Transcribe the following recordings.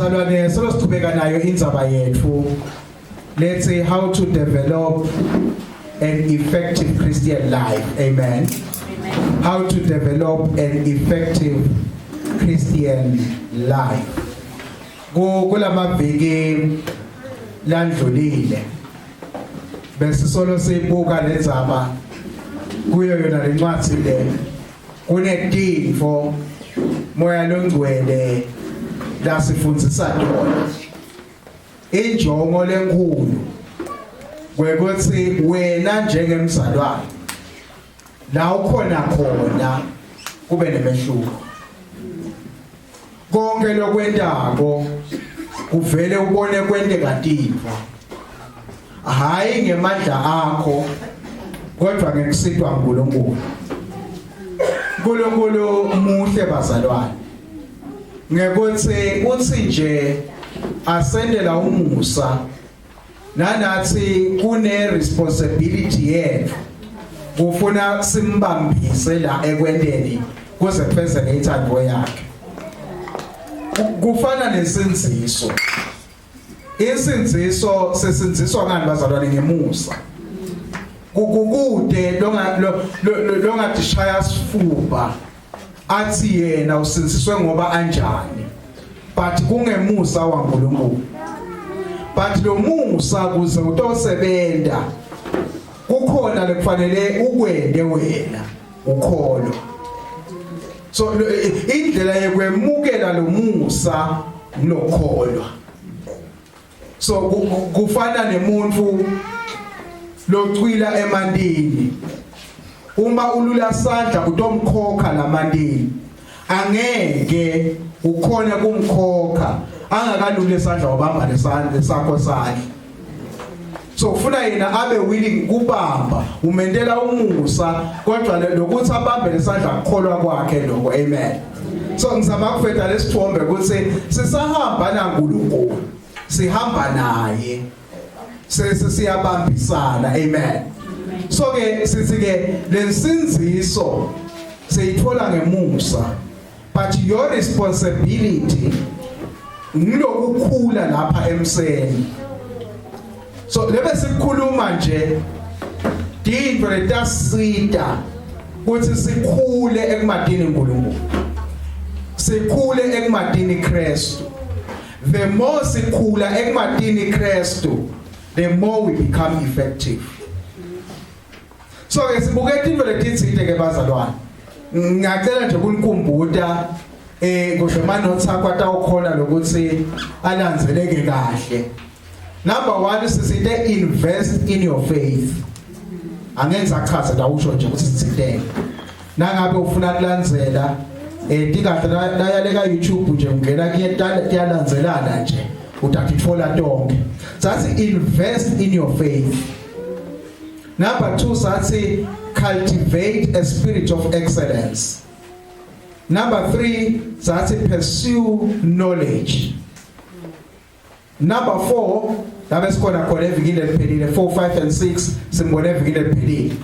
Bazalwane, solo sichubeka nayo indzaba yetfu letsi how to develop an effective Christian life. Amen. Amen. How to develop an effective Christian life. Ku kulamaviki landlulile bese solo sibuka lenzaba kuyo yona lencwadi le, kunetintfo Moya loNgcwele lasifundzisa tona. Injongo lenkulu kwekutsi wena njengemzalwane la ukhona khona kube nemehluko. Konke lokwentako kuvele ubone kwenteka tintfo, hayi ngemandla akho, kodwa ngekusitwa nguNkulunkulu. uNkulunkulu muhle, bazalwane, ngekuthi utsi nje asendela umusa nanathi kune responsibility yethu, kufuna simbambise la ekwenteni kuze kufezeke inthando yakhe. Kufana nesindziso. Insindziso, sesindziswa ngani, bazalwane? Ngemusa. Kukude longa longatishaya sifuba athi yena usindziswe ngoba anjani, but kungemusa waNkulunkulu. But lo musa, kuze utosebenta, kukhona lekufanele ukwende wena, ukholo. So indlela yekwemukela lo musa lokholwa. So kufana nemuntu locwila emantini. Uma ulula sandla utomkhokha lamantini, angeke ukhone kumkhokha angakalule isandla wabamba lesandla sakho sandla. So ufuna yena abe willing kubamba, umentela umusa, kodwa lokuthi abambe lesandla kukholwa kwakhe lokho. Amen. So ngizama kuveta lesithombe ukuthi sisahamba naNkulunkulu, sihamba naye, sese siyabambisana. Amen. So ke sithi ke lensindziso seyithola ngemusa, but your responsibility ngilokukhula lapha emseni. So lebe sikhuluma nje tintfo letasita kutsi sikhule ekumatini uNkulunkulu, sikhule ekumatini Kristu. The more sikhula ekumatini Kristu, the more we become effective. So ke sibuke tintfo letitsite ke, bazalwane. Ngiyacela nje kunikhumbuta kuze ma notes akho atawukhona lokuthi alandzeleke kahle. Number 1, sisite invest in your faith. Angenza achaze, ndawusho nje ukuthi sithintene. Nangabe ufuna kulandzela tikahle layaleka YouTube nje, ungena kuye, kuyalandzelana nje, utatitfola tonke. Sathi invest in your faith. Number 2, sathi cultivate a spirit of excellence. Number 3, sathi pursue knowledge. Number 4, labe sikhona khona evikini eliphelile, 4, 5 and 6 simbone evikini eliphelile,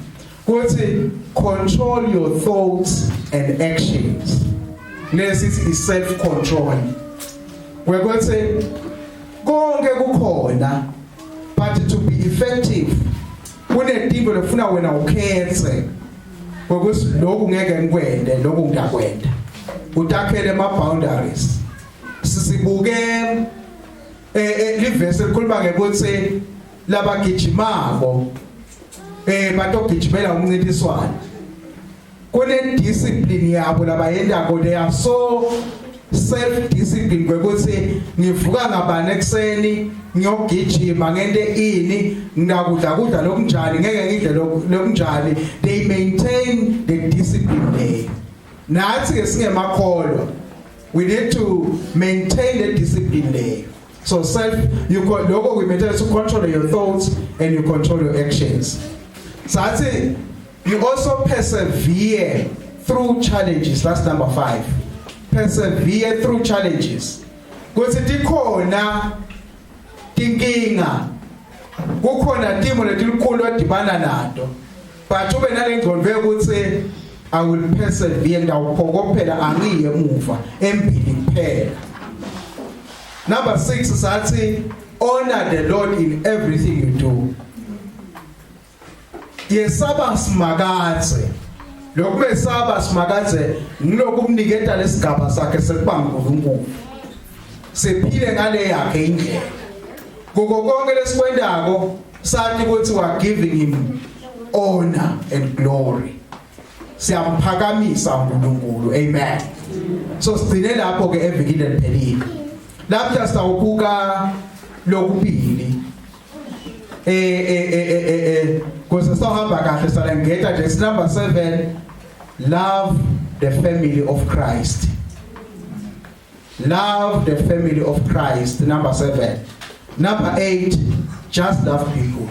kuthi control your thoughts and actions. Lesithi i self control, kwekuthi konke kukhona, but to be effective kunetintfo lefuna wena ukhethe ukuthi lokhu ngeke ngikwende, lokhu ngiyakwenda, utakhele ama boundaries. Sisibuke livesi elikhuluma ngekuthi labagijimako batogijimela umncintiswano, kune discipline yabo labayendako. They are so self discipline kwekuthi ngivuka ngabani ekseni ngiyogijima, ngente ini, ngakudla kudla lokunjani, ngeke ngidle lokunjani. They maintain the discipline there. Nathi ke singemakholwa, we need to maintain the discipline leyo. So self you lokho we maintain to control your thoughts and you control your actions. Sathi you also persevere through challenges. That's number 5, persevere through challenges, kuthi tikhona tinkinga, kukhona timo letikhulu odibana nato, but ube nalengqondo yokuthi I will persevere, ngawuphokophela, angiye emuva, embili kuphela. Number 6 sathi honor the Lord in everything you do. Yesaba simakadze. Lokumesaba simakadze ngilokumniketa lesigaba sakhe sekuba nguNkulunkulu. Siphile ngale yakhe indlela. Kuko konke lesikwentako sathi ukuthi we are giving him honor and glory. Siyamphakamisa uNkulunkulu. Amen. So sigcine lapho ke evikini leliphelile. Lapha sawubuka lokubili. Eh eh eh eh eh kuze sawuhamba kahle salengeta nje number 7 love the family of Christ. Love the family of Christ number 7. Number 8 just love people.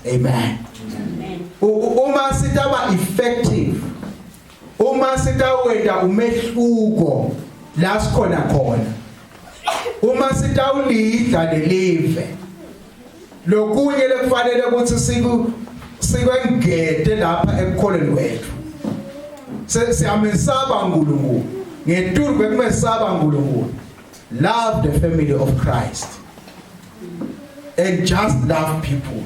Amen. Amen. Uma sitaba effective uma sitawenta umehluko la sikhona khona uma sitawulidla lelive lokunye lekufanele ukuthi siku sikwengete lapha ekukholeni kwethu siyamesaba uNkulunkulu ngetulu kwekumesaba uNkulunkulu love the family of Christ and just love people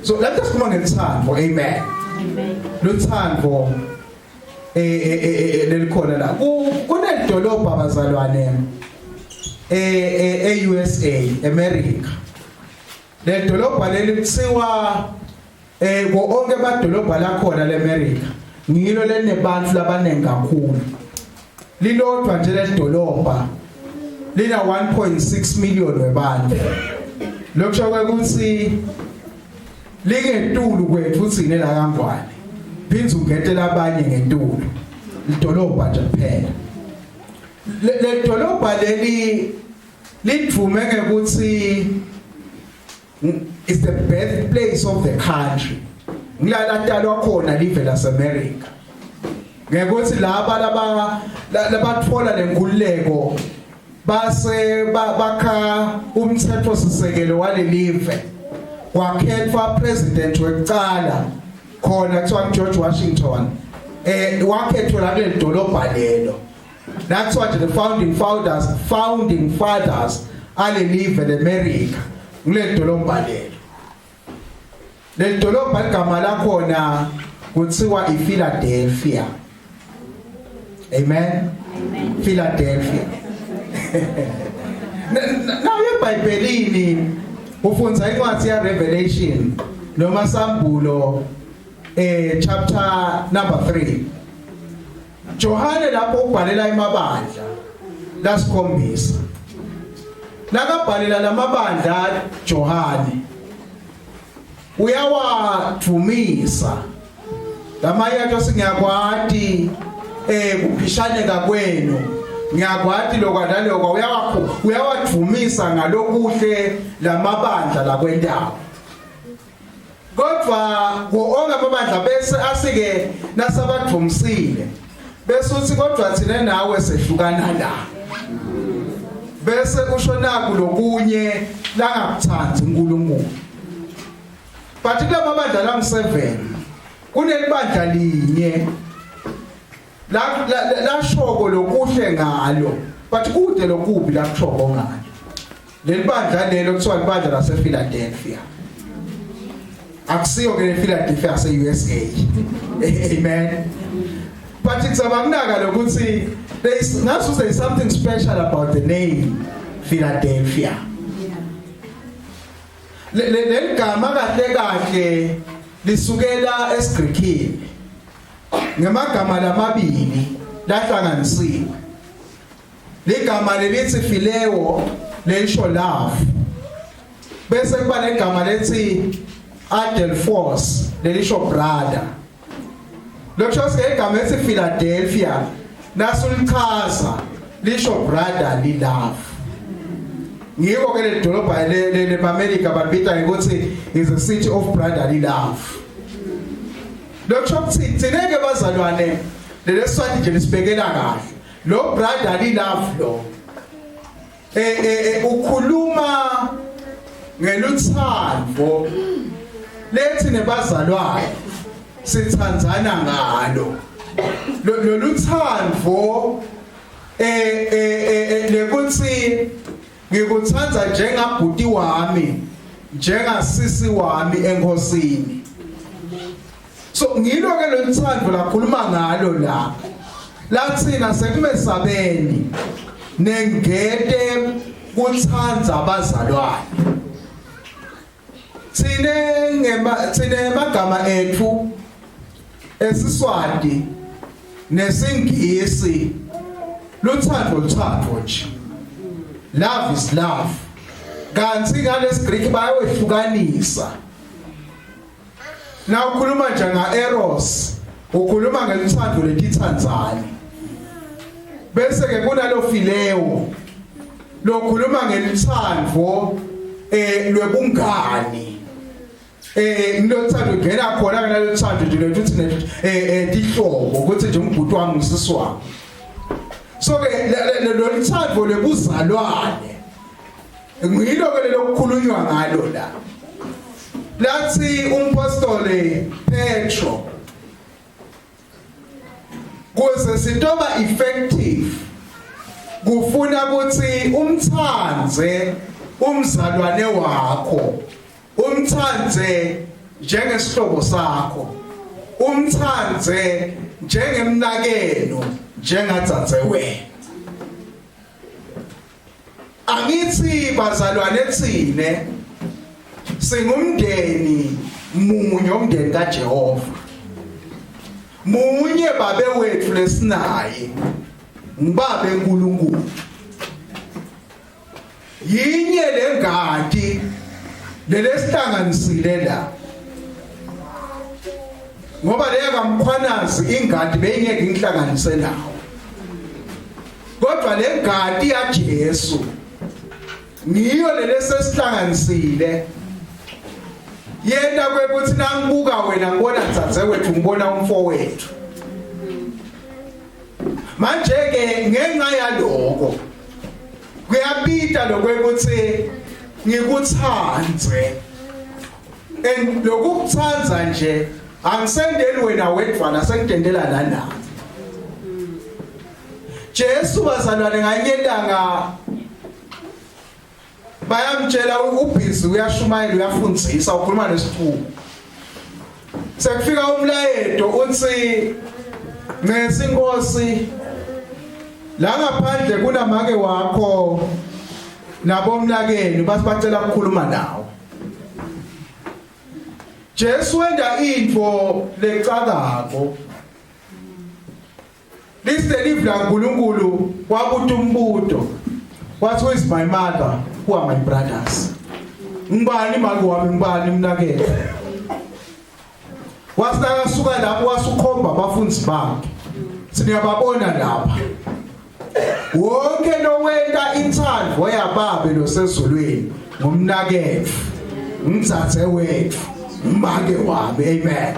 so let us sikhuluma ngelithando amen amen luthando eh, eh, eh, eh lelikhona la kunedolobha bazalwane eh e-USA America le dolobha leli kuthiwa eh ko onke amadolobha lakhona leAmerica ngilo lenebantu labaningi kakhulu lilodwa nje ledolobha lina 1.6 million webantu lokusho ukuthi lingetulu kwethu thina la kaNgwane phindze ungetela abanye ngetulu lidolobha nje kuphela le dolobha leli lidvume ngekuthi is the birthplace of the country ngilala talwa khona live laseAmerica ngekuthi laba laba labathola lenkululeko base bakha umthetho sisekelo walelive kwakhethwa president wekucala khona kuthiwa George Washington eh wakhethwa la kuleli dolobha lelo That's what the founding fathers founding fathers alelive leAmerica kuleli dolobha lelo. Leli dolobha igama lakhona kuthiwa iPhiladelphia. Amen. Amen. Philadelphia. Now eBhayibhelini ufundza incwadi ya Revelation noma sambulo eh chapter number 3 Johane lapho ubhalela emabandla lasikhombisa nakabhalela lamabandla Johane uyawadvumisa lamanye athi singiyakwati eh kuphishaneka kwenu ngiyakwati lokwa nalokwa uyawakho uyawadvumisa ngalokuhle lamabandla lakwendawo kodwa onke amabandla bese asike nasabadvumsile bese uthi kodwa thina nawe sehlukana la bese kusho naku lokunye langakuthandi uNkulunkulu but kulamabandla langu 7 kunelibandla linye la lashoko lokuhle ngalo but kude lokubi la kushoko ngalo leli bandla lelo kuthiwa libandla lasePhiladelphia akusiyo ke lePhiladelphia yase-USA amen but ngicabanga lokuthi there is ngathi there is something special about the name Philadelphia leli gama kahle kahle lisukela esiGreekini ngemagama lamabili lahlanganisiwe ligama lelithi phileo lelisho love bese kuba negama lethi adelphos lelisho brother lokho igama ethi Philadelphia nasulichaza lisho brotherly love ngiko ke le dolobha le le America babita ngokuthi is a city of brotherly love lokho kuthi thina ke bazalwane leleswati nje lisibekela kahle lo brotherly love lo eh eh ukhuluma ngeluthando lethi nebazalwane sithandzana ngalo loluthando eh eh, eh lekuthi ngikuthanda njengabhuti wami njengasisi wami enkosini. So ngilo ke loluthando lakhuluma ngalo la. Lathina sekumesabeni nengete kuthanda abazalwane. Thine ngema thine emagama ethu esiswati nesingisi luthando luthando nje. Love is love. Kanti ngalesiGreek bayawehlukanisa. Na ukhuluma nje ngaeros ukhuluma ngeluthando letithandzane. Bese ke kunalo phileo lokhuluma ngeluthando eh lwebungani. Eh ngilothando ngena khona ke nalothando nje lethu thina eh eh tihlobo ukuthi nje umbhuti wami usisi wami. So ke loluthando lwebuzalwane ngilo ke lokukhulunywa ngalo la. Lathi umpostoli Petro kuze sitoba effective kufuna ukuthi umthandze umzalwane wakho umthandze njengesihlobo sakho umthandze njengemnakeno njengadzadze wena. Angithi bazalwane thine singumndeni munye umndeni kaJehova. Munye babe wethu lesinaye ngibabe uNkulunkulu. Yinye lengadi lelesihlanganisile la. Ngoba leya kamkhwanazi ingadi beyingeke ingihlanganise nawo. Kodwa lengadi yaJesu ngiyo lelesesihlanganisile. Yenta kwekuthi nangibuka wena ngibona dzadze wethu ngibona umfowethu. Manje ke ngenxa yaloko kuyabita lokwekuthi ngikuthandze. And lokukuthandza nje angisendeli wena wedvwana sengitendela nana. Jesu bazalwane nganyelanga bayamtshela ubhizi uyashumayela uyafundzisa ukhuluma nesithuko. Sekufika umlayeto uthi Ncesi Nkosi la ngaphandle kunamake wakho nabomnakenu basibacela ukukhuluma nawe. Jesu wenda intfo lecakako. Liste live laNkulunkulu wabuta umbuto. What who is my mother? Who are my brothers? Ngibani make wami ngibani mnakethu? Wasaka lapho wasukhomba abafundi bakhe. Siniyababona lapha. Wonke lowenta intsandvo yababe losezulwini ngumnaketfu, ngumdzadze wetfu, make wami. Amen.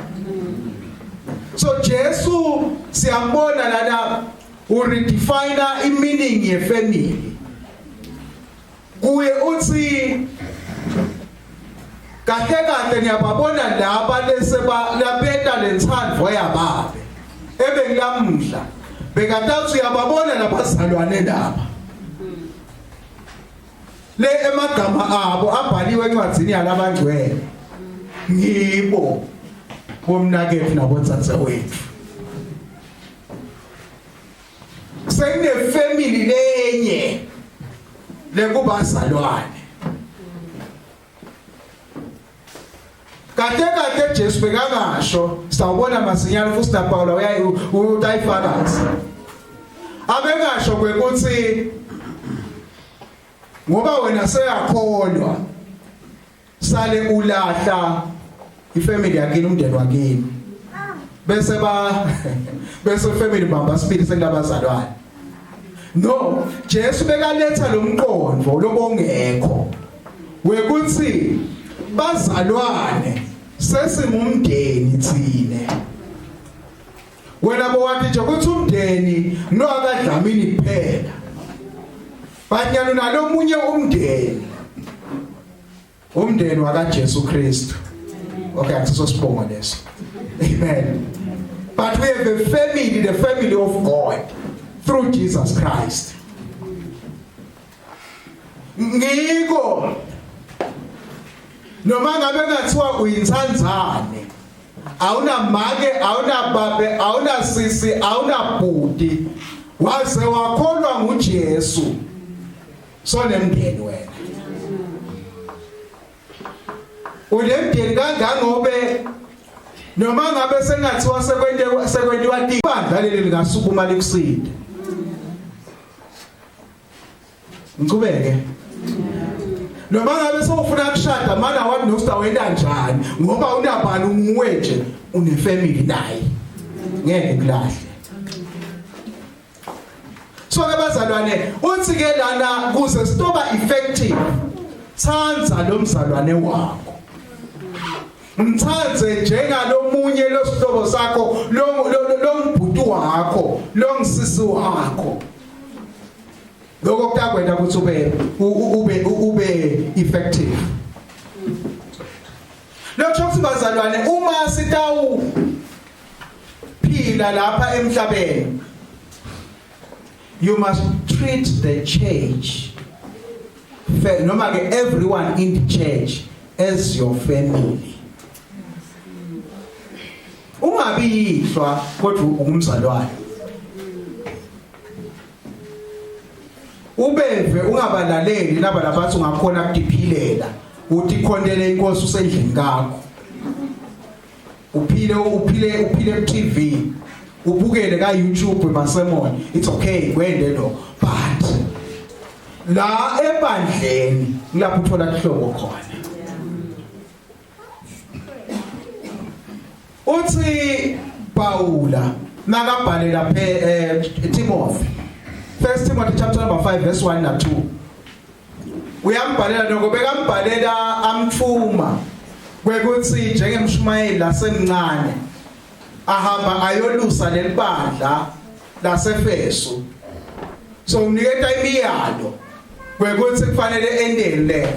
So Jesu siyambona lana uredefine imeaning yefamily. Kuye uthi kahle kahle niyababona laba lese labenta lentsandvo yababe. Ebengilamhla bekatathi uyababona labazalwane laba. Le emagama abo abhaliwe encwadzini yalabangcwele. Ngibo bomnaketfu nabotsatse wethu. Sekune family lenye lekubazalwane. Kade kade Jesu bekangasho sawubona masinyane futhi na Paul uyayi utayifakaza. Abengasho kwekuthi ngoba wena seyakholwa sale ulahla ifamily yakini umndeni wakini. Bese ba bese family bamba sibili sekulabazalwane. No, Jesu bekaletha lo mqondo lobongekho wekuthi bazalwane sesimumndeni thine. Wena bowathi nje ukuthi umndeni noakadlamini kuphela. Banyalo nalomunye umndeni. Umndeni wakaJesu Kristu. Okay, akusiso sibongo leso. Amen. But we have a family, the family of God. through Jesus Christ. Ngiko noma ngabe kungathiwa uyintsandzane awunamake awunababe awunasisi awunabhuti waze wakholwa nguJesu sonemndeni wena unemndeni kangangobe noma ngabe sengathiwa sekwente sekwentiwa ibandla leli lingasukuma likusinde Ngichubeke. Noma ngabe sewufuna kushada mana wathi nokuthi wenta njani ngoba unabani unguwe nje une family naye. Ngeke kulahle. So ke bazalwane uthi ke lana kuze sitoba effective thandza lo mzalwane wakho. Mthandze njengalomunye losihlobo sakho lo lo wakho lo ngisisi wakho. Lokho kutakwenta ukuthi ube ube ube effective. Lokho ukuthi bazalwane uma sitawu phila lapha emhlabeni you must treat the church noma ke everyone in the church as your family. Ungabi yihlwa kodwa ungumzalwane. Ubeve ungabalaleli laba labathi ungakhona kudiphilela uthi khontele inkosi usendlini kakho. Uphile uphile uphile ku TV ubukele ka YouTube masemon it's okay kwende lo but la ebandleni kulapho uthola kuhlobo khona. Uthi Paula nakabhalela phe eh, Timothy First Timothy chapter number 5 verse 1 na 2 uyambhalela lokho bekambhalela amthuma kwekuthi njengemshumayeli lasemncane ahamba ayolusa lelibandla laseFesu so uniketa imiyalo kwekuthi kufanele endeni le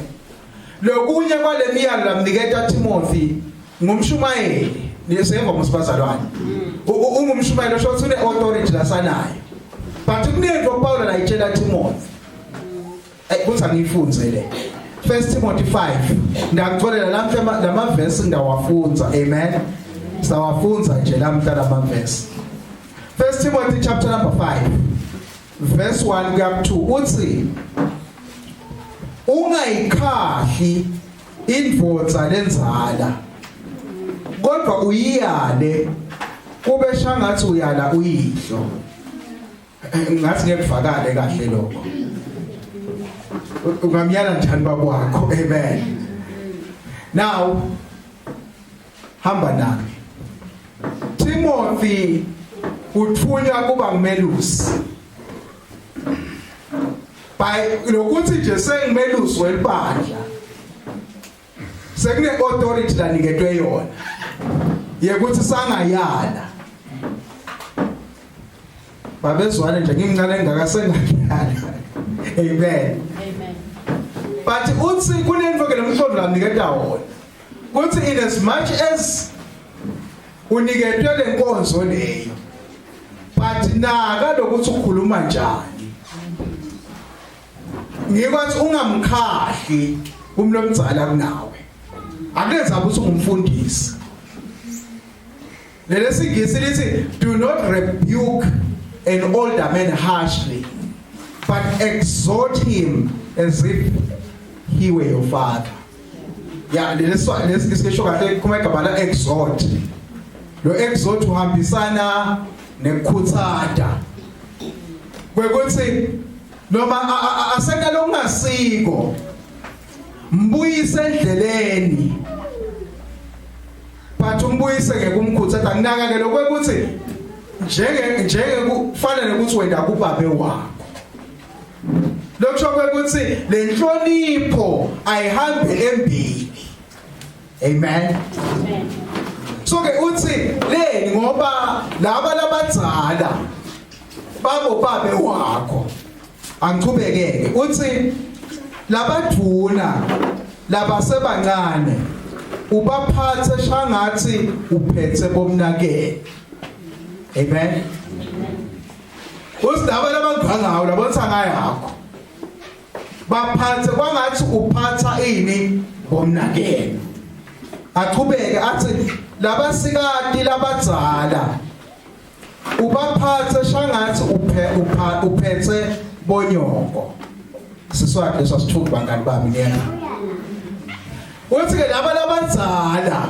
lokunye kwalemiyalo lamniketa Timothy ngumshumayeli niyeseva musibazalwane ungumshumayeli osho ukuthi une authority lasanayo but kunento Paul la itshela Timothy. Eh kuthi angiyifunze le. First Timothy 5 ndakuxolela lamhla lama verse ndawafunza amen. Sawafunza nje lamhla lama verse. First Timothy chapter number 5 verse 1 kuya ku 2 uthi ungayikhahli indvodza lenzala kodwa uyiyale kube shangathi uyala uyihlo. Ngathi ngeke kuvakale kahle lokho. Ungamyala njani bakwakho amen. Now hamba nami. Timothy uthunywa kuba ngumelusi. By lokuthi nje sengimelusi welibandla sekune authority laniketwe yona yekuthi sangayala. Babezwane nje ngimncane engaka sengayala. Amen. Amen. But uthi kunento ke lomqondo laniketa wona. Kuthi in as much as uniketwe lenkonzo leyo but naka lokuthi ukhuluma njani. Ngikwathi ungamkhahli umlomdzala kunawe. Akenza ukuthi ungumfundisi. Lelesingisi lithi do not rebuke an older man harshly but exhort him as if he were your father. Ya lesi lesi kahle kuma igama la exhort. Lo exhort uhambisana nekukhuthata. Kwekuthi noma asenta lokungasiko mbuyise endleleni but umbuyise ngekumkhuthaza nginaka ke lokuthi njenge njenge kufana nokuthi wena kubabe wakho. Lokho kwekuthi lenhlonipho ayihambe embili. Amen. Amen. So ke uthi leni ngoba laba labadzala babo babe wakho. Angichubekeke uthi labadvuna labasebancane ubaphathe shangathi uphethe bomnakeni. Amen. Usidaba labangangawo labontsanga yakho. Baphathe kwangathi uphatha ini bomnakenu. Achubeke athi labasikati labadzala ubaphathe shangathi uphe uphethe bonyoko. Siswati leso sithuki bangani bami niyena. Uthi ke laba labadzala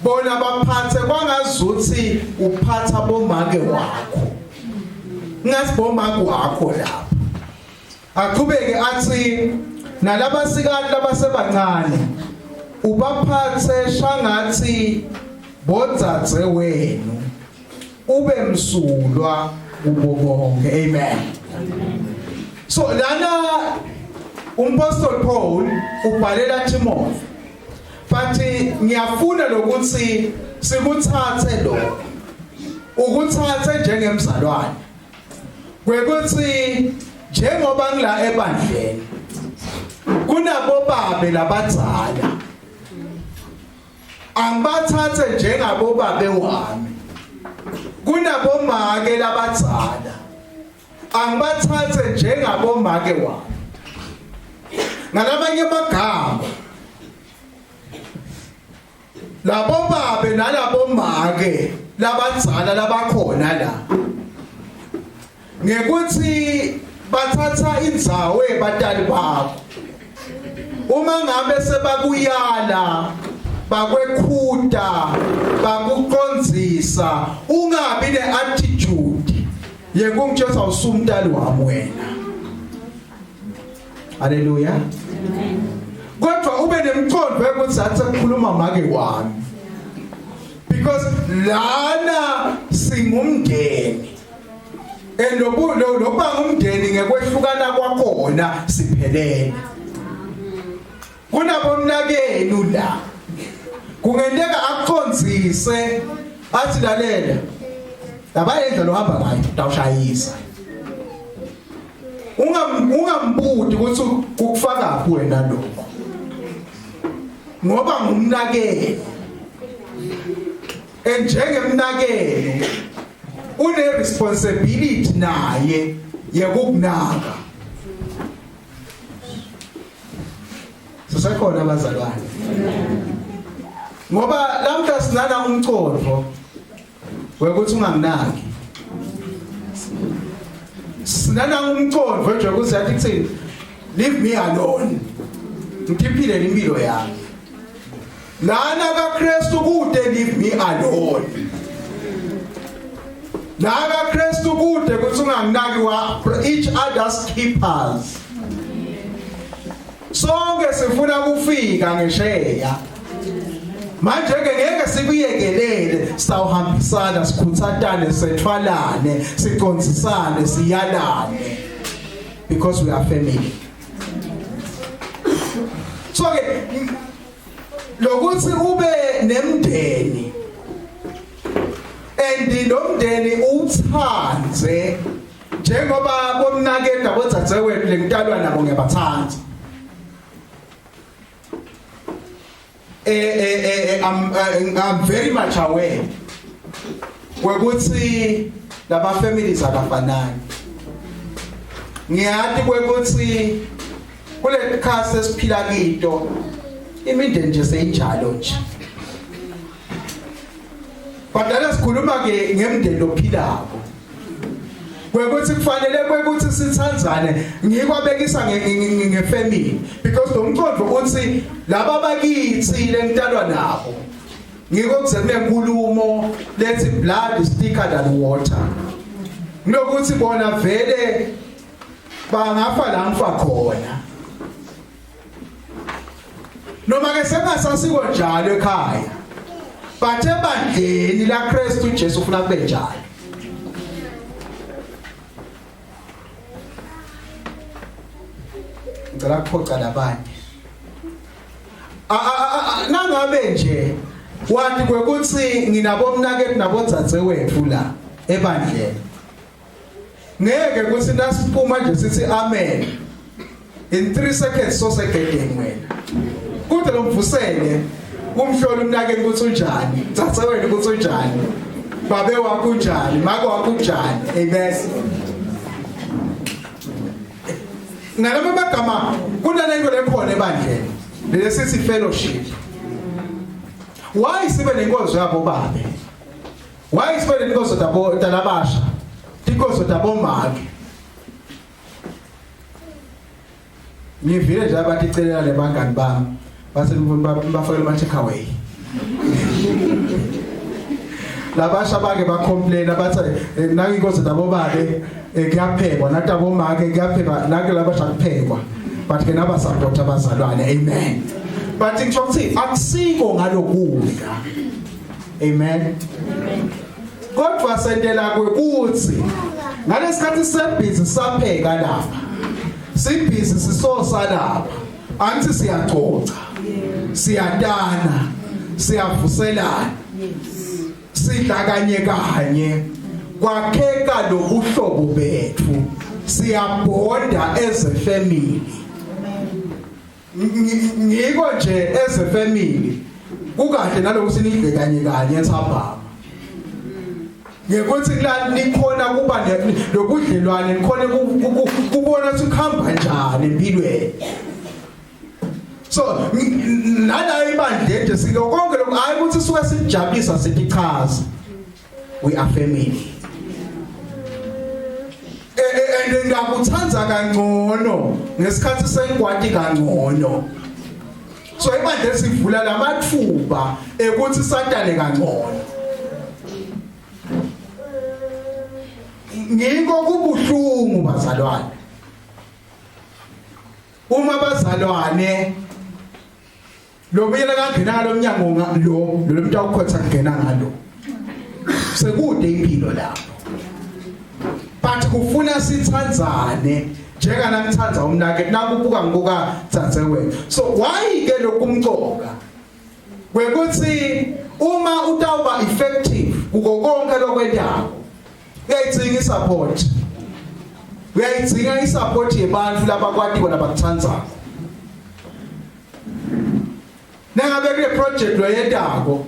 bona baphathe kwangazuthi uphatha bomake wakho. Ngathi bomake wakho lapha. Aqhubeke athi nalabasikati labasebancane ubaphathe shangathi bodzadze wenu ube msulwa kubo bonke. Amen. So lana umpostoli Paul ubhalela Timothy but ngiyafuna lokuthi sikuthathe lokho ukuthathe njengemzalwane kwekuthi njengoba ngila ebandleni kunabobabe labadzala angibathathe njengabobabe wami kunabomake labadzala angibathathe njengabomake wami ngalamanye amagama labo babe nalabo make labadzala labakhona la ngekuthi bathatha indzawo yebatali bakho uma ngabe sebakuyala bakwekhuta bakuqondzisa ungabi neattitude yekungitshela usumntali wami wena. Haleluya. Kodwa ube nemqondo wekuthi athi kukhuluma make wami. Because lana singumndeni. And lobu lokuba ngumndeni ngekwehlukana kwakhona siphelele. Kunabomnakenu la. Kungenteka akucondzise athi lalela. Labayendlela ohamba ngayo utawushayisa. Ungam ungambuti ukuthi ukufaka phi wena lokho. Ngoba ngumnakenu. Enjengemnakenu une responsibility naye yekukunaka. Sisekhona abazalwane. Ngoba lamhla sinana umcondvo wekuthi unganginaki. Sinana umcondvo nje ukuthi yathi kuthini leave me alone. Ngiphiphile impilo yami. Lana kaKristu kude leave me alone. La kaKristu kude ukuthi unganginaki wa each other's keepers. Sonke sifuna kufika ngesheya. Manje ke ngeke sikuyekelele sawuhambisana sikhuthatane sethwalane sicondzisane siyalane because we are family. So ke lokuthi ube nemndeni and lo mndeni uwuthandze njengoba bomnakenu nabodzadzewethu lengitalwa nabo ngiyabathanda. Eh eh eh I'm I'm very much aware kwekuthi laba families abafanani. Ngiyati kwekuthi kule khasi esiphila kito imindeni nje seyinjalo nje. Badala sikhuluma ke ngemndeni lophilako. Kwekuthi kufanele kwekuthi sithandzane ngikwabekisa ngefamily because lo mqondo uthi laba bakithi lengitalwa nabo ngiko kuze kunenkulumo lethi blood is thicker than water. Kulokuthi bona vele bangafa la ngifa khona. Noma ke sengasasiko njalo ekhaya. But ebandleni la Kristu Jesu ufuna kube njalo. Ngicela kuphoca labanye. Nangabe nje wathi kwekuthi nginabomnakethu nabodzadzewethu la ebandleni. Ngeke kuthi nasiphuma nje sithi amen. In 3 seconds sosegedeni wena. Kude lomvusele umhloli umnakeni ukuthi unjani, tsatse wena ukuthi unjani. Babe wakho unjani, make wakho unjani. Amen. Ngalama magama kunalento lekhona ebandleni lesithi fellowship. Why sibe nenkonzo yabo babe? Why sibe nenkonzo tabo talabasha? Tinkonzo tabomake. Ngivile nje abathi celela lebangani bami base bafakele ama take away. Labasha bake ba complain abathi eh, naki inkosi tabo babe eh, kuyaphekwa nathi abomake kuyaphekwa nake labasha kuphekwa but ke naba support abazalwane amen but ngisho ukuthi akusiko ngalokudla amen kodwa sentela kwekuthi ngalesikhathi sebhizi sapheka lapha sibhizi sisosa lapha angithi siyacoca siyatana siyavuselana sidla kanye kanye kwakheka lobuhlobo bethu siyabonda as a family Ngiko nje as a family kukahle naloku sinidle kanye kanye entsambama ngekuthi la nikhona kuba nobudlelwane nikhona kubona ukuthi kuhamba kanjani empilweni so nala ibandla nje sike konke lokho hayi ukuthi suke sijabulisa sithi chaza we are family eh, eh, and ngiyakuthanda kangcono ngesikhathi sengwati kangcono so ibandla sivula lamathuba ekuthi satane kangcono ngiko kubuhlungu bazalwane uma bazalwane Lo buyela kangena ngalo mnyango lo lo muntu awukhotha kungena ngalo. Sekude impilo lapho. But kufuna sithandzane njenga nangithanda umnake nakubuka ngibuka tsatse wena. So why ke lokumcoka? Kwekuthi uma utawuba effective kuko konke lokwentako uyayidzinga isupport. Uyayidzinga isupport yebantu labakwatiwa labakuthandzako. Nangabe kule project loyentako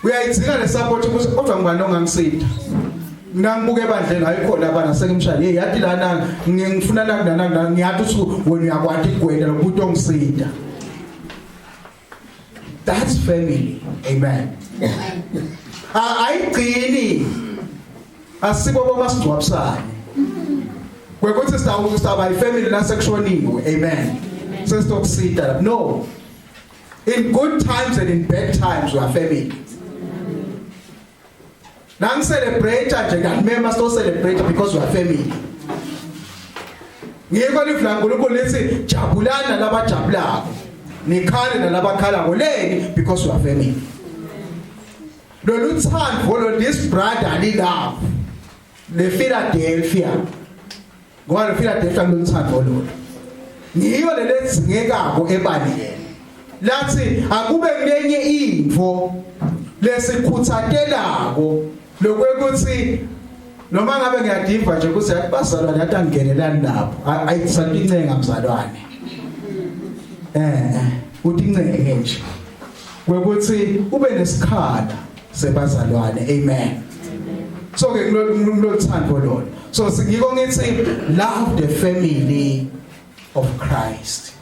uyayidzinga le support ukuthi kodwa ngubani ongangisida mina ngibuke ebandleni ayikhona abana sengimshaya hey yathi lana ngifuna la nana ngiyathi ukuthi wena uyakwati kugwenda lokuthi ongisida That's family. Amen. Ayigcini. Asibo bomasingcwabisane. Kwekuthi sitawuba ifamily lasekushoniwe. Amen. Sesitokusita lapho. No. In good times and in bad times we are family. Nangi celebrate nje ngiyanimema so celebrate because we are family. Ngikho livi laNkulunkulu lithi jabulani nalabajabulako. Nikhale nalabakhalako leni because we are family. Lolu thando lo this brotherly love le Philadelphia ngoba le Philadelphia loluthando lolu ngiyo leledzingekako ebandleni lathi akube kulenye intfo lesikhutsatelako lokwekuthi noma ngabe ngiyadiva nje ukuthi yathi bazalwane yathi angingenelani lapho ayisatincenga mzalwane eh, eh utincenge nje kwekuthi ube nesikhala sebazalwane amen so ke kuloluthando lona so singiko ngithi love the family of Christ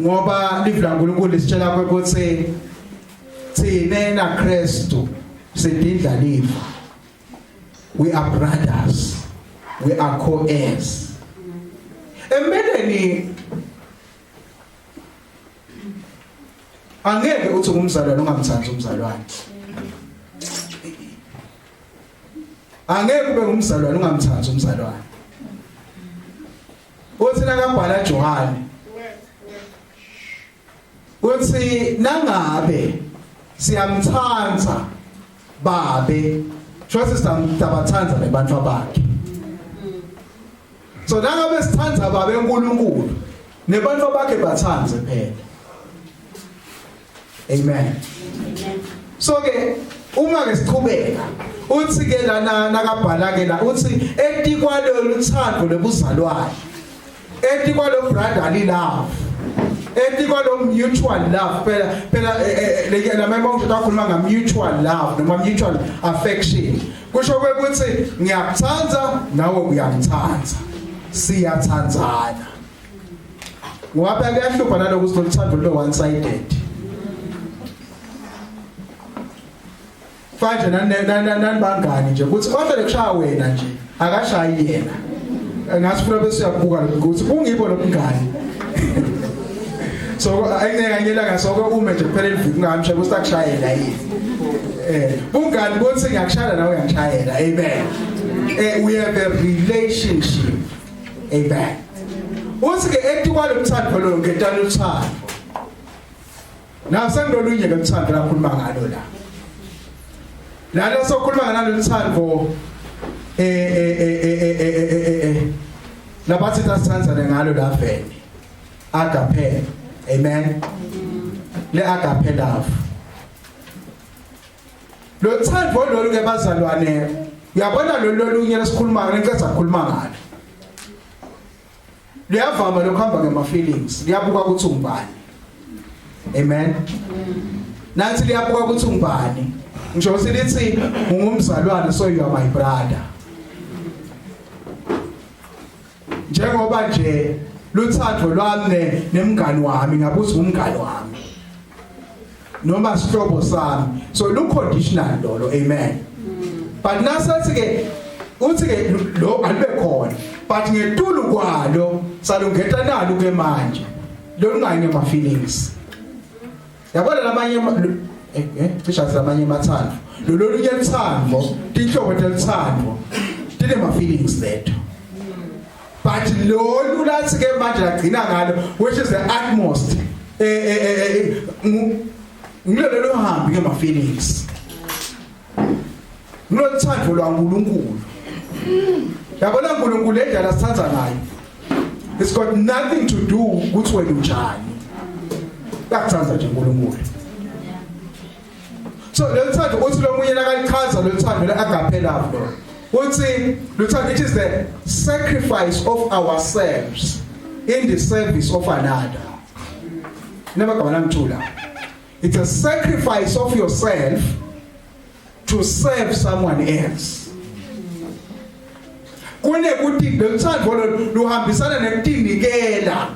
ngoba livi laNkulunkulu lisitshela ukuthi thina na Kristu sidindla lifa we are brothers we are co-heirs empeleni angeke uthi ngumzalwane ungamthandi umzalwane angeke ube ngumzalwane ungamthandi umzalwane uthi nakabhala Johane uthi nangabe siyamthanda babe trust siyabathanda nebantu bakhe so nangabe sithanda babe uNkulunkulu nebantu bakhe bathandze phela amen so ke uma ke siqhubeka uthi ke lana nakabhala ke la uthi etikwalo luthando lobuzalwane etikwalo brotherly love. Etikwalo mutual love phela phela eh, eh, eh, lamanye mawusho akhuluma nga mutual love noma mutual affection. Kusho ukuthi ngiyakuthanda nawe uyangithanda. Siyathandzana. Ngoba phela kuyahlupha naloku sitholuthando lo one sided. Manje nani bangani nje ukuthi ohlele kushaya wena nje akashayi yena. Ngathi funa bese uyabuka ukuthi ungibo lobungani. So ayingeke anyela soko ume nje kuphela eliviki ungamsha ukuthi akushayela yini. Eh bungani ukuthi ngiyakushayela nawe uyangishayela. Amen. Eh we have a relationship. Amen. Uthi ke etikwalomthando lo ngetana uthando. Nasenginolunye ke uthando lakhuluma ngalo la. Lana sokhuluma ngalo uthando eh eh eh eh eh eh eh labathi tasithandzane ngalo la vele. Agape. Amen. Le agape love. Lo thando lolu ke bazalwane uyabona lolu lolunye lesikhuluma ngalo ngicela ukukhuluma ngalo. Liyavama lokuhamba ngema feelings, liyabuka ukuthi ungubani. Amen. Nathi liyabuka ukuthi ungubani. Ngisho ukuthi lithi ungumzalwane so you are my brother. Njengoba nje luthando lwami nemngani wami ngabuza umngani wami. Noma sihlobo sami. So lu conditional lolo. Amen. But nasathi ke uthi ke lo alibe khona but ngetulu kwalo salungeta nalo ke manje lolungayi ngema feelings yabona lamanye eh, eh cisha lamanye emathando lo lolunye luthando tinhlobo teluthando tinema feelings letho but lolu lathi ke manje lagcina ngalo which is the utmost eh eh, eh, eh ngilolo lohambi ngema feelings Ngiloluthando lwaNkuluNkulu. Yabona uNkulunkulu endlela sithatha ngayo. It's got nothing to do ukuthi wena unjani. Uyakuthanda nje uNkulunkulu. So loluthando uthi lomunye nakalichaza loluthando le agape love lo. Uthi luthando it is the sacrifice of ourselves in the service of another. Nemagama langithula. It's a sacrifice of yourself to serve someone else. Kunekuthi lothando luhambisana nekutinikela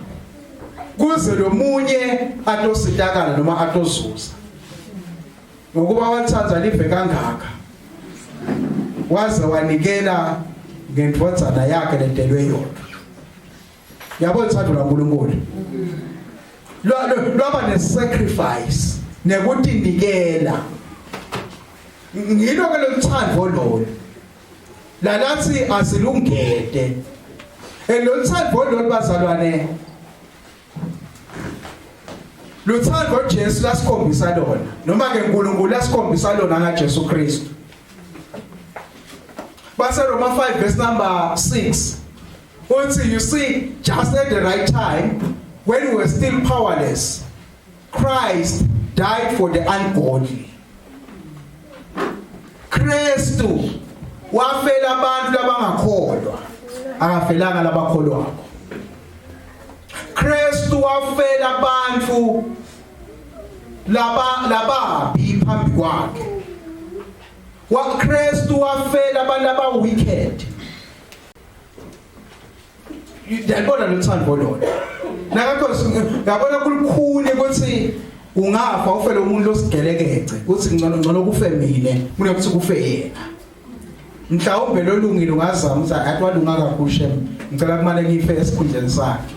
kuze lomunye atositakala noma atozuza. Ngokuba wathanda live kangaka waze wanikela ngendvodzana yakhe ledelwe yodwa. Yabo uthando lwaNkulunkulu. Lwaba ne sacrifice nekutinikela. Ngilo ke loluthando lolu. Lalathi asilungede. Eloluthando lolu bazalwane Luthando Jesu lasikhombisa lona noma ke uNkulunkulu lasikhombisa lona ngaJesu Kristu. Base Roma 5 verse number 6 Uthi you see just at the right time when we were still powerless Christ died for the ungodly. Kristu wafela abantu labangakholwa akafelanga labakholwako. Kristu wafela abantu laba lababi phambi kwakhe. Wa Kristu wafela abantu aba wicked. Yabona lothando lona. Nakakho yabona kulukhuni ukuthi ungafa ufele umuntu losigelekece uthi ngcono ngcono kufe mina kunokuthi kufe yena. Mhlawumbe lolungile ungazama ukuthi athi walunga kakhulu shem ngicela kumane ngife esikhundleni sakhe.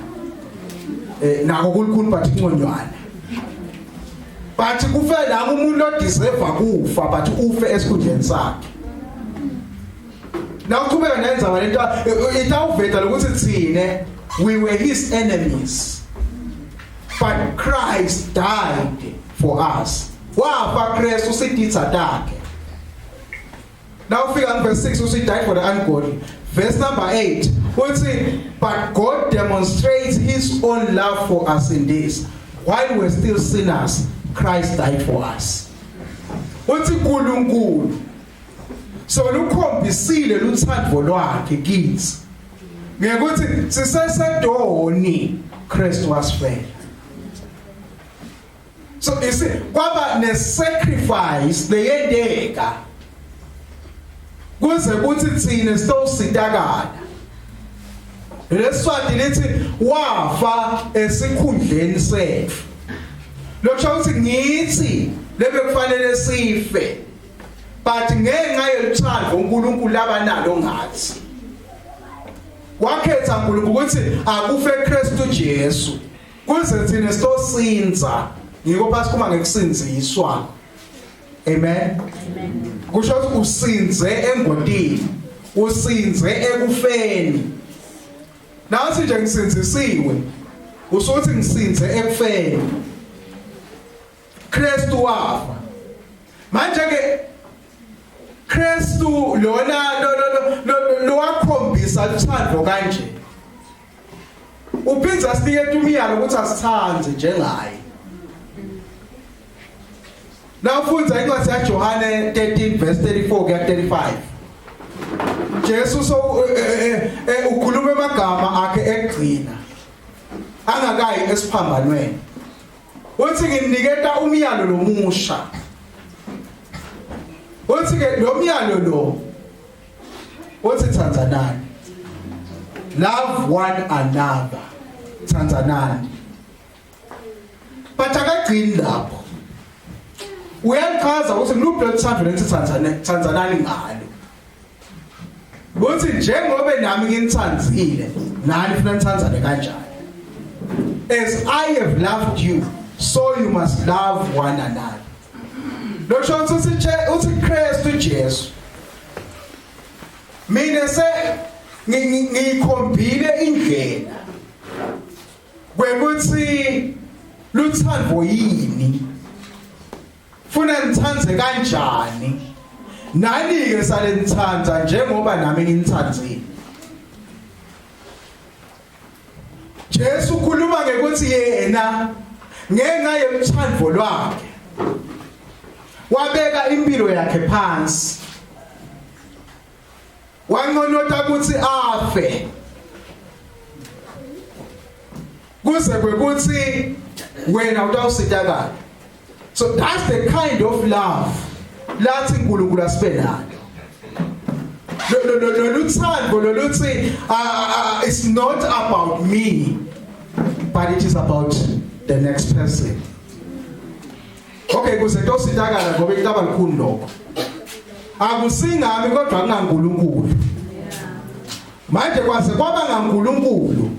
Eh nako kulukhuni but inconywana. But kufe la umuntu odeserve kufa but ufe esikhundleni sakhe. Nawuqhubeka nenza lento itawuveta lokuthi thine we were his enemies. But Christ died for us. Wafa Christ usiditha takhe. Now ufika verse 6 uthi died for the ungodly. Verse number 8 uthi but God demonstrates his own love for us in this while we were still sinners Christ died for us. Uthi uNkulunkulu so lukhombisile luthando lwakhe kithi ngekuthi sisesedoni Christ wasifela. So you see kwaba ne sacrifice leyendeka kuze kuthi thina sitositakala. Leswati lithi wafa esikhundleni sethu. Lokusho ukuthi ngithi lebekufanele sife. But ngenxa yeluthando uNkulunkulu labanalo ngathi. Wakhetha uNkulunkulu ukuthi akufe Kristu Jesu. Kuze thina sitosinza. Ngiko phasi kuma ngekusinziswa. Amen. Amen. Kusho ukuthi usinze engotini. Usinze ekufeni. Nathi nje ngisinzisiwe. Usuthi ngisinze ekufeni. Kristu wafa. Manje ke Kristu lona lo lo lo wakhombisa uthando kanje. Uphinza asinikete umyalo ukuthi asithande njengaye. Nawufundza incwadi yaJohane 13 verse 34 kuya 35. Jesu so eh, eh, eh, ukhuluma emagama akhe ekugcina angakayi esiphambanweni. Uthi nginiketa umyalo lomusha. Uthi ke lo myalo lo uthi thandzanani. Love one another. Thandzanani. But akagcini lapho. Uyachaza ukuthi ngiluphi lothando lethi thandzane thandzanani ngalo. Uthi njengoba nami nginithandzile nani funa nithandzane kanjani. As I have loved you so you must love one another. Lokho ukuthi uthi Kristu Jesu mina se ngikhombile indlela kwekuthi luthando yini funa nithandze kanjani nani ke sale nithanda njengoba nami nginithandzile Jesu ukhuluma ngekuthi yena ngenxa yemthando lwakhe wabeka impilo yakhe phansi wanqonota ukuthi afe kuze kwekuthi wena utawusitakala so that's the kind of love lathi uNkulunkulu asibe nalo lo lo luthando loluthi it's not about me but it is about the next person. Okay kuze tositakala ngoba intaba likhulu lokho. Akusingami kodwa kungaNkulunkulu. Manje kwase kwaba ngaNkulunkulu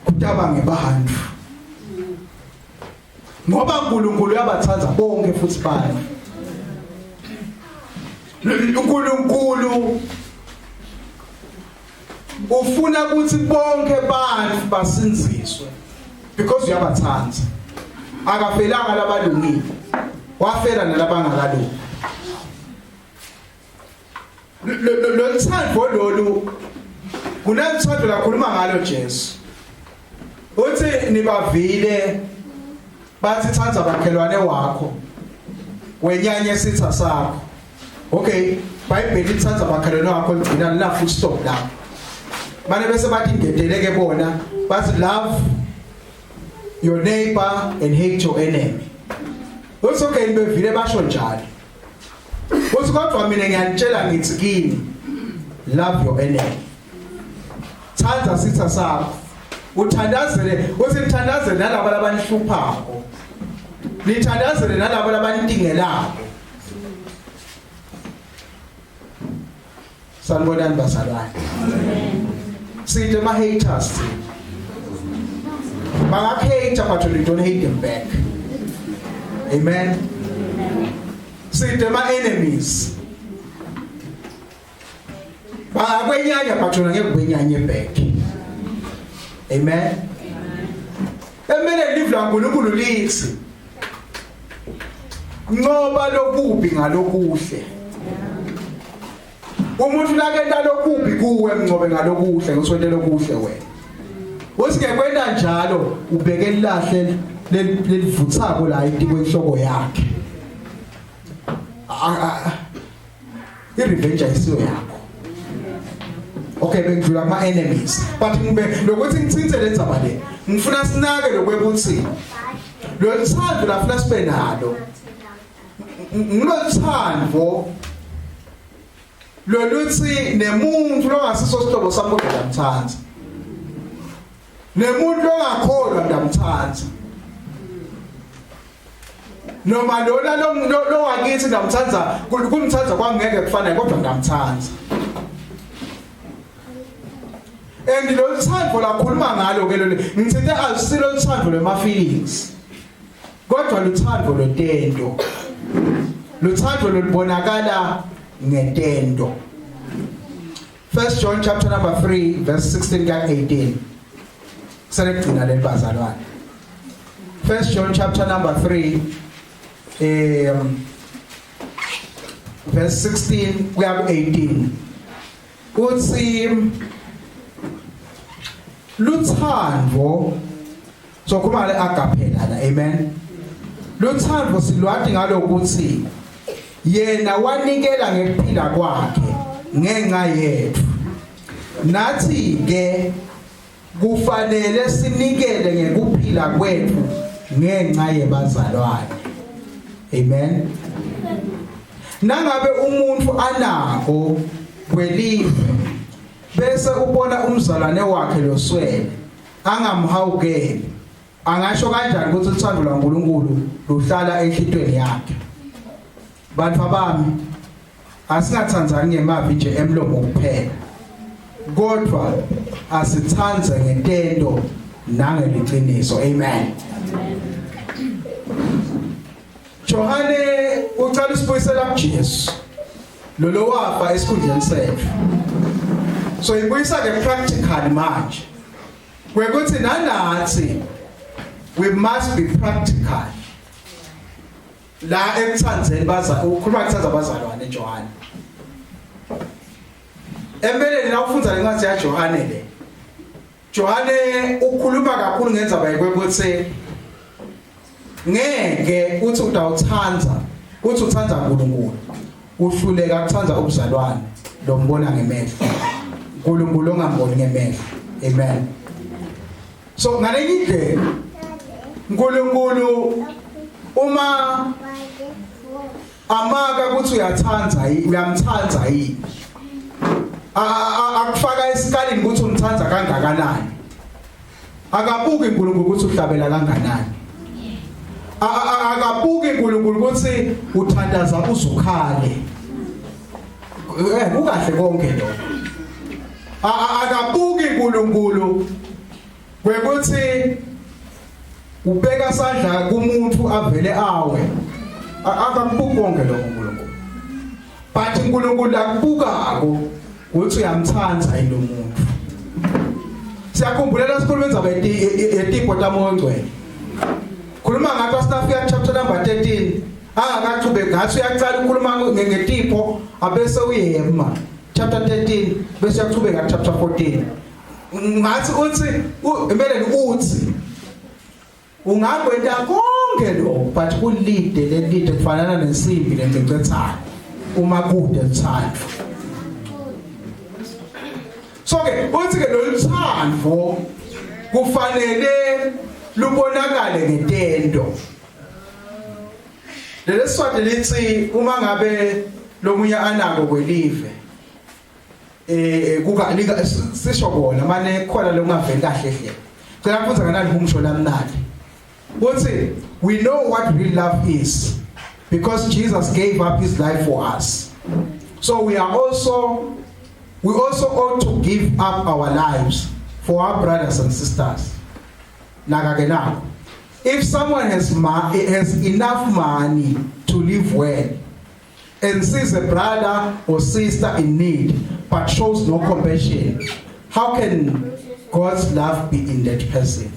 kutaba ngebantu. Ngoba uNkulunkulu uyabathanda bonke futhi bantu. uNkulunkulu ufuna ukuthi bonke abantu basinziswe because uyabathanda. Akafelanga labalungile. Wafela nalabangakalungi. Lo thando lolu kunalithando lakhuluma ngalo Jesu. Uthi nibavile bathi thanda bakhelwane wakho wenyanye sitha sakho. Okay, iBhayibheli lithanda bakhelwane wakho ligcina lina full stop lapho. Manje bese bathi ngedeleke bona bathi love your neighbor and hate your enemy. Uthi okay nibevile basho njalo. Uthi kodwa mina ngiyanitshela ngithi kini love your enemy. Thanda sitha sakho. Uthandazele, uthi nithandazele nalabo labanihluphako. Nithandazele nalabo labantingelako. Sanibonani bazalwane. Amen. Sithi ama haters. Bangakuhate but you don't hate them back. Amen. Sithi ama enemies. Bangakwenyanya but wena ngeke ukwenyanye back. Amen. Emele live laNkulunkulu lithi nqoba lokubi ngalokuhle. Umuntu lakenta lokubi kuwe mnqobe ngalokuhle ngiswente lokuhle wena. Uthi ke kwenta njalo ubeke lilahle lelivuthako la etikwe enhloko yakhe. I-revenge ayisiyo yakho. Okay bengidlula kuma enemies but ngibe lokuthi ngithinthe le ndzaba le ngifuna sinake lokwekuthi Loluthando lafuna sibe nalo. Ngiloluthando loluthi nemuntu longasiso sihlobo sami kodwa ngiyamthanda. Nemuntu ongakholwa ngiyamthanda. Noma lona lo lo wakithi ngiyamthanda kumthanda kwangeke kufane kodwa ngiyamthanda. And lo thando lakhuluma ngalo ke lo ngithinte alusilo uthando lwema feelings. Kodwa luthando lwetento. Luthando lolubonakala ngetento. First John chapter number 3 verse 16 ka 18. Selekugcina leli bazalwane. First John chapter number 3 verse 16 kuya ku 18. Uthi luthando sokhuluma le agape lana amen. Luthando silwati ngalokuthi yena wanikela ngekuphila kwakhe ngenxa yethu. Nathi ke kufanele sinikele ngekuphila kwethu ngenxa yebazalwane. Amen. Nangabe umuntu anako kwelive bese ubona umzalwane wakhe loswele angamhawukeli angasho kanjani ukuthi uthando lwaNkuluNkulu luhlala enhlitweni yakhe? Bantu bami asingathandzani ngemavi nje emlomo kuphela kodwa asithandze ngetento nangeliciniso. Amen. Johane ucela usibuyisela kuJesu lo wafa esikhundleni sethu. So ibuyisa ke practical manje kwekuthi nanathi we must be practical la ekuthandzeni baza ukhuluma kuthanda abazalwane Johane. Empeleni la ufundza lencwadi yaJohane le Johane ukhuluma kakhulu ngendzaba yekwekuthi ngeke uthi utawuthanda uthi uthanda uNkulunkulu uhluleka kuthanda ubuzalwane lombona ngemehlo uNkulunkulu ongamboni ngemehlo. Amen. So ngalenye indlela uNkulunkulu uma amaka ukuthi uyathanda uyamthanda yini akufaka esikalini ukuthi umthanda kangakanani. Akabuki uNkulunkulu ukuthi uhlabela kanganani. Akabuki uNkulunkulu ukuthi uthandaza uzukhale. Kukahle konke lokho. Akabuki uNkulunkulu kwekuthi ubeka sandla kumuntu avele awe. Akakubuki konke lokho uNkulunkulu. But uNkulunkulu akubukako ukuthi uyamthanda yilo muntu. Siyakhumbula sikhuluma indzaba yetipho taMoya Ongcwele. Khuluma ngathi asitafika chapter number 13 angakachubeki ngathi uyaqala ukukhuluma ngetipho abese uyema chapter 13 bese uyachubeka chapter 14. Ngathi uthi empeleni uthi ungakwenta konke lokho but kulide lelide kufanana nensimbi lencecethayo uma kude luthando. So ke uthi ke loluthando kufanele lubonakale ngetento. Leleswati lithi uma ngabe lomunye anako kwelive kuka lika sisho kona mane khona lokungaveli kahle hle. Cela kufunza kanani umsho lamnandi. Uthi we know what real love is because Jesus gave up his life for us. So we are also we also ought to give up our lives for our brothers and sisters. Naka ke nako. If someone has has enough money to live well and sees a brother or sister in need but shows no compassion, how can God's love be in that person?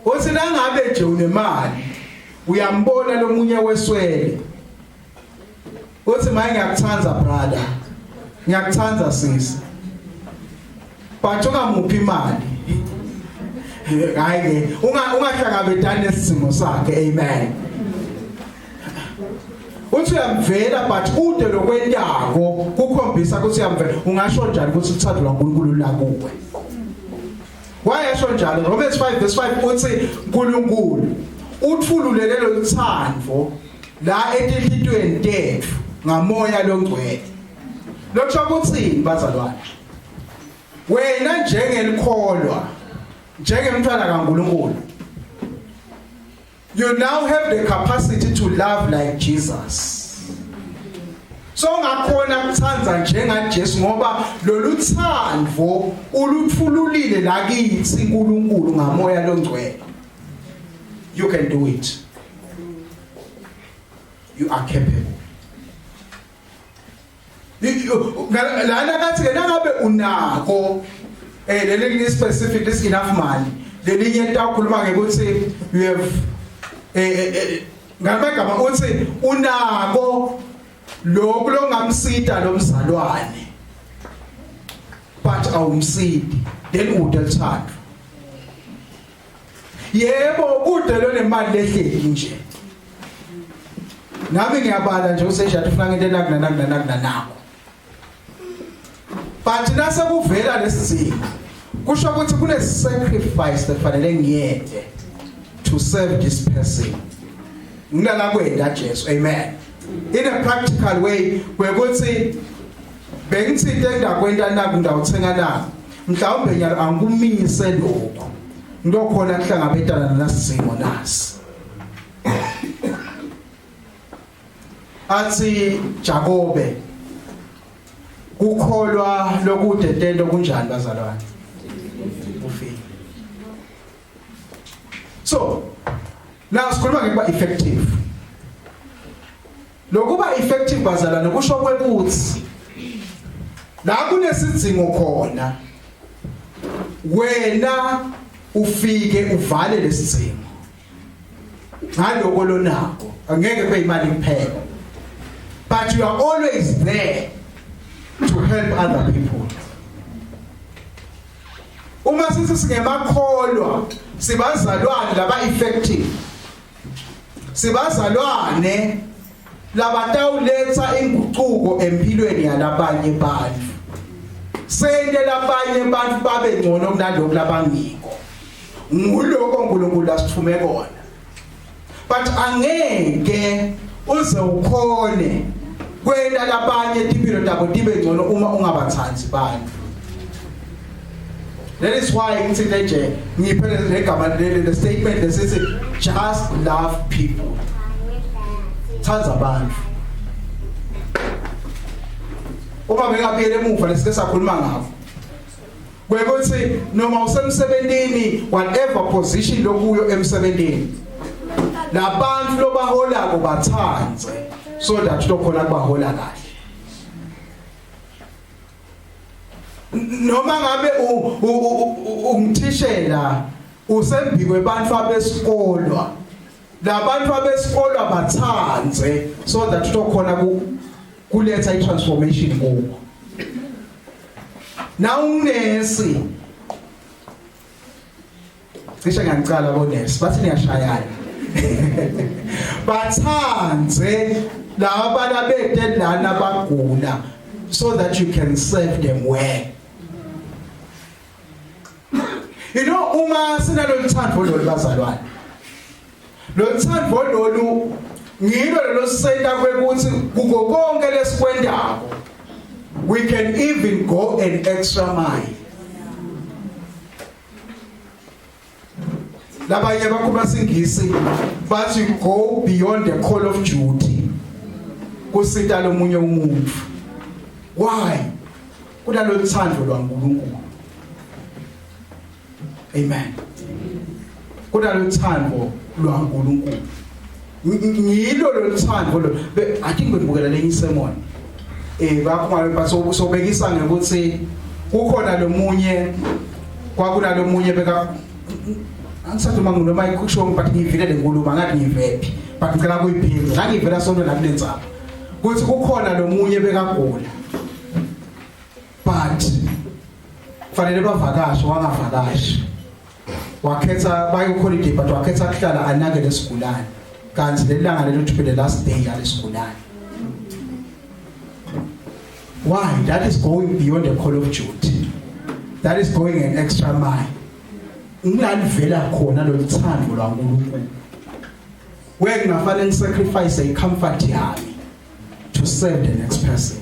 Uthi nangabe nje unemali uyambona lomunye weswele uthi maye ngiyakuthanda brother, ngiyakuthanda sisi, but ungamuphi imali. Hayi ke ungahlangabetani nesimo sakhe. Amen. Uthi uyamvela but ude lokwentako kukhombisa ukuthi uyamvela. Ungasho njani ukuthi uthando lwaNkulunkulu la kuwe? Wayesho njalo Romans 5 verse 5 uthi uNkulunkulu uthululele loluthando la etinhlitweni tethu ngamoya longcwele. Lokho ukuthi bazalwane wena njengelikholwa njengemntwana kaNkulunkulu You now have the capacity to love like Jesus. So ngakhona kuthanda njengaJesu ngoba loluthando uluthululile lakithi uNkulunkulu ngamoya longcwele. You can do it. You are capable. Lana kathi ke nangabe unako eh leli specific this enough money lelinye litakhuluma ngekuthi you have eh, eh, eh ngamagama uthi unako lokhu longamsita lomzalwane but awumsidi then ude luthando yebo kude lonemali lehleli nje nami ngiyabala nje useshathi ufuna ngento naku naku naku naku but nase kuvela lesizimo kusho ukuthi kune sacrifice lefanele ngiyente to serve this person ngilala kwenda Jesu amen in a practical way kwekuthi bengithinte endakwenta naku ndawuthenga naku mhlawumbe nyalo angikumise lokho ngiyokhona kuhlangabetana nasimo nasi athi Jakobe kukholwa lokude tento kunjani bazalwane ufike so now sikhuluma ngekuba effective Lokuba effective bazalwane kusho kwekuthi la kunesidzingo khona wena ufike uvale lesidzingo ngaloko lonako angeke kube imali kuphela but you are always there to help other people uma sithi singemakholwa sibazalwane laba effective Sibazalwane labatawuletsa ingucuko empilweni yalabanye bantfu. Sente labanye bantfu babe ngcono kunaloku labangiko. Nguloko uNkulunkulu asithume kona. But angeke uze ukhone kwenta labanye timpilo tabo tibe ngcono uma ungabatsandzi bantfu. That is why ngithi nje ngiphe legama leli le statement lesithi just love people. Thanda abantu. Uma bengabuyele emuva lesike sakhuluma ngakho. Kwekuthi noma usemsebentini whatever position lokuyo emsebentini. Labantu lobaholako bathandze so that utokhona kubahola kahle. Noma ngabe ungithishela usembikwe abantu abesikolwa labantu abesikolwa bathandze so that utokhona kuletha itransformation kubo na unesi cishe ngiyacala bonesi bathi niyashayana bathandze laba balabete lana bagula so that you can serve them well you know uma sinalolu thando lolu bazalwane lolu thando lolu ngilo lelo senta kwekuthi kuko konke lesikwendako we can even go an extra mile labanye bakhuluma singisi bathi go beyond the call of duty kusita lomunye umuntu why kunalothando lwaNkulunkulu amen kunalothando lwaNkulunkulu ngilo loluthando lo i think bengibukela lenye sermon eh bakhona baso sobekisa ngekuthi kukhona lomunye kwakunalomunye beka angisathi uma noma ikusho but ngivile lenkulumo ngathi ngivephi but ngicela kuyiphinda ngangivela sonto la kulentsaba kuthi kukhona lomunye bekagula but fanele bavakashe wangavakashi wakhetha baye holiday but wakhetha kuhlala anake lesigulane kanti lelanga lelo to be the last day yalesigulane why that is going beyond the call of duty that is going an extra mile Ngilalivela khona loluthando lwaNkulunkulu. Where ngingafanele ngisacrifice icomfort yami to serve the next person.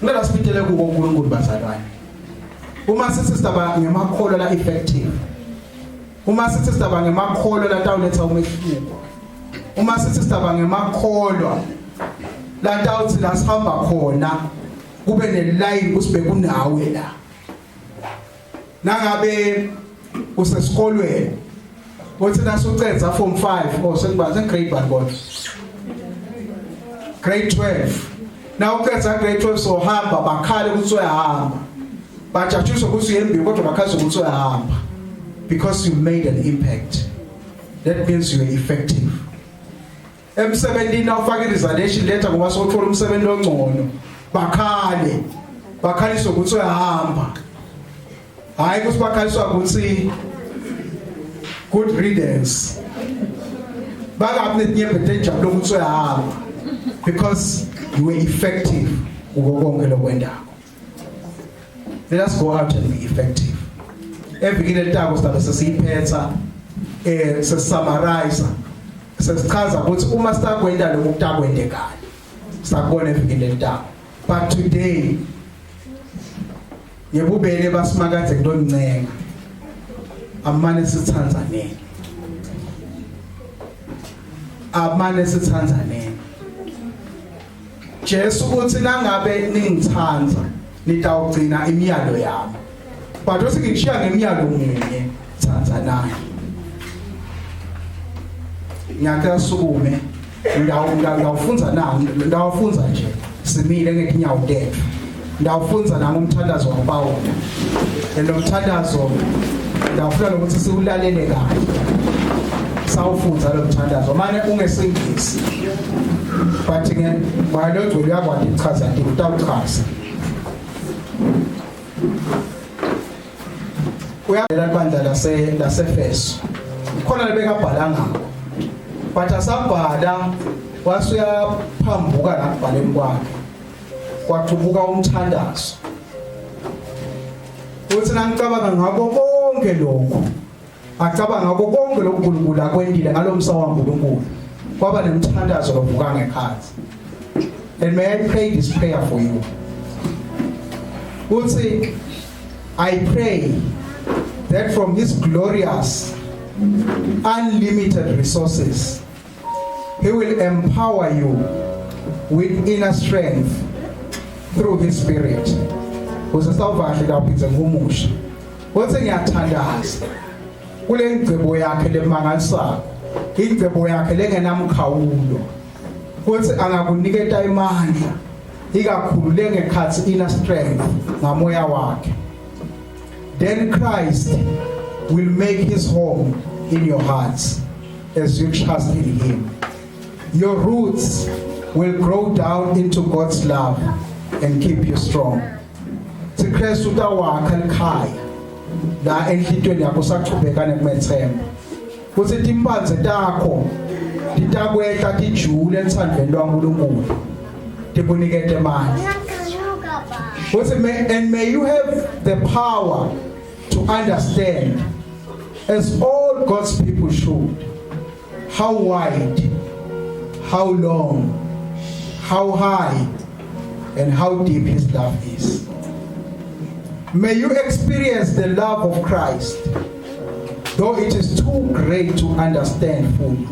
Ngicela sibitele kuwo uNkulunkulu bazalwane. Uma sithi sitaba ngemakholwa la effective. Uma sithi sitaba ngemakholwa la tawuletha umehluko. Uma sithi sitaba ngemakholwa la tawuthi la sihamba khona kube neline kusibe kunawe la. Nangabe usesikolweni uthi nasucedza form 5 or sekuba grade 1 kodwa grade 12 na ucedza grade 12 sohamba bakhale ukuthi uyahamba bajatshuswa ukuthi uyembiwe kodwa bakhaze ukuthi uyahamba because you made an impact. That means you are effective. Emsebenzini awufaka i-resignation letter ngoba sothola umsebenzi ongcono, bakhale bakhaliswa ukuthi uyahamba, hayi ukuthi bakhaliswa ukuthi good riddance. Bakabi netinyembeti enjabulo ukuthi uyahamba because you were effective kuko konke lokwendako. Let us go out and be effective. Evikini elitako sizabe sesiyiphetha, sesisummarize, sesichaza ukuthi uma sitakwenda lokhu kutakwendekani. Sakubona evikini elitako. But today yebubele basimakadze ngidoncenga, amane sithandzaneni, amane sithandzaneni. Jesu uthi nangabe ningithanda nitawugcina imiyalo yami, but uthi ngishiya ngemiyalo munye, thandzanani. Ngiyacela sukume, ndawo ndawufunza na ndawufunza nje simile ngetinyawo tethu. Ndawufunza nami umthandazo waPawulu. Lo mthandazo ndawufuna ukuthi siwulalele kahle. Sawufunza lo mthandazo mane ungesingisi, but ke moya logcwele uyakwati ukuchaza, utawuchaza. Uyabhala ibandla lase laseFeso khona lebekabhala ngakho, but asabhala wasuyaphambuka nakubhaleni kwakhe, kwathubuka umthandazo. Uthi nangicabanga ngako konke lokhu, acabanga ngako konke lokhu uNkulunkulu akwendile ngalomsa waNkulunkulu, kwaba nemthandazo lovuka ngekhathi. And may I pray this prayer for you. Uthi, I pray that from his glorious unlimited resources he will empower you with inner strength through his spirit. Uze sawuvahle kawuphindze ngumusha. Uthi ngiyathandaza kule ngcebo yakhe lemangalisako, ingcebo yakhe lengenamkhawulo, kuthi angakuniketa imandla ikakhulu lengekhathi, inner strength, ngamoya wakhe. Then Christ will make his home in your hearts as you trust in him. Your roots will grow down into God's love and keep you strong. Sikristu utawakha likhaya la enhlitweni yakho sachubeka nekumethemba, kuthi timphandze takho titakwehla tijule ethandweni lwaNkulunkulu tikunikete amandla. Uthi may, and may you have the power to understand, as all God's people should, how wide, how long, how high and how deep his love is. May you experience the love of Christ, though it is too great to understand fully.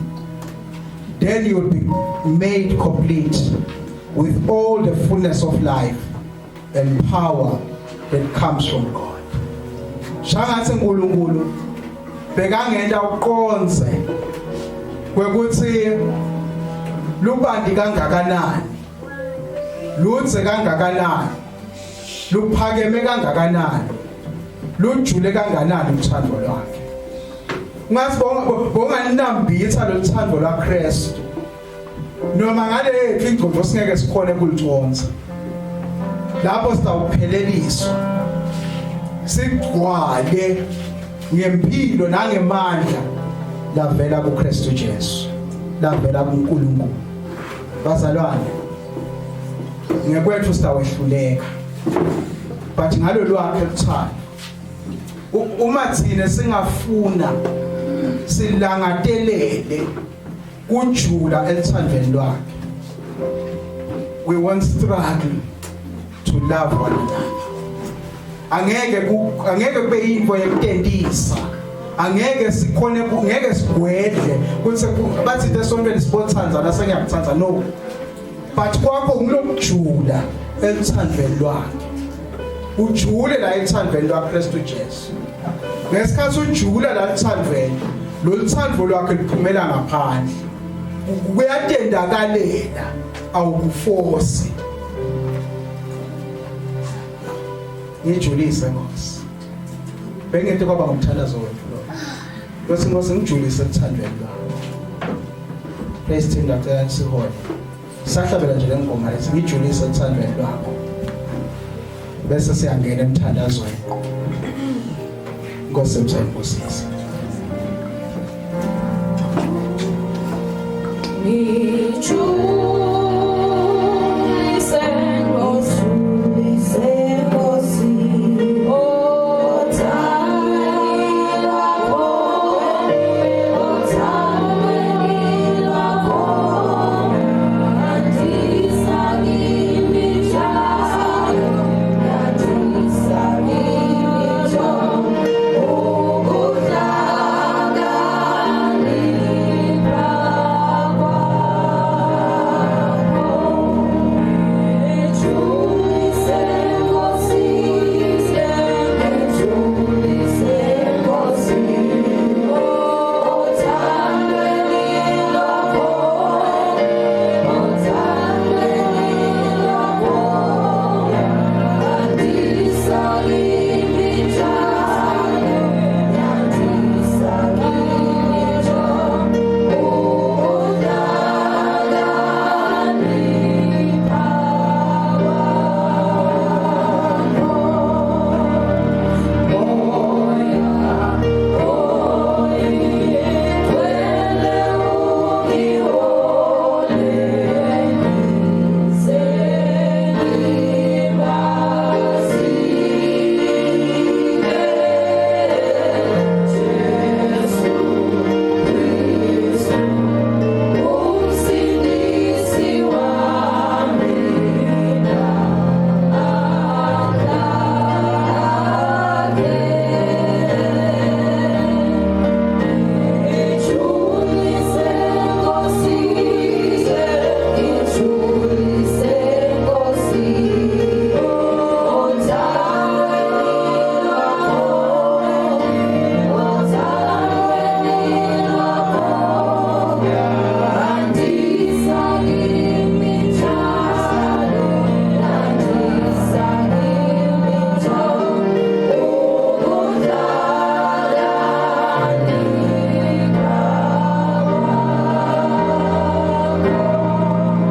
Then you will be made complete with all the fullness of life and power that comes from God. Shangathi uNkulunkulu bekangenta uqonze kwekuthi lubanti kangakanani, ludze kangakanani, luphakeme kangakanani, lujule kanganani uthando lwakhe. Ungathi bongalinambitha lothando lwaKristu noma ngale ingqondo singeke sikhone kuliconsa. Lapho sitawupheleliswa sigcwale ngempilo nangemandla lavela kuKristu Jesu, lavela kuNkulunkulu. Bazalwane, ngekwethu sitawehluleka, but ngalolu wakhe luthando. Uma thina singafuna silangatelele kujula elithandweni lwakhe, we won't struggle to love one another. Angeke angeke kube yinto yekutentisa, angeke sikhone, ngeke sigwedle kuthi bathi esontweni sibothandza nasengiyakuthanda. No, but kwakho ngilokujula elithandweni lwakhe, ujule la ethandweni lwaKristu Jesu. Ngesikhathi ujula la ethandweni, loluthando lwakhe luphumela ngaphandle, kuyatendakalela, awukuforce. Ngijulise, Nkosi. Bengeke kwaba ngumthandazo wethu lo. Bese, Nkosi, ngijulise ethandweni lwakho. Praise team, ngacela sihole. Sahlabela nje lengoma lethi "Ngijulise ethandweni lwakho", bese siyangena emthandazweni. Nkosi emsayibusise. Ngijulise.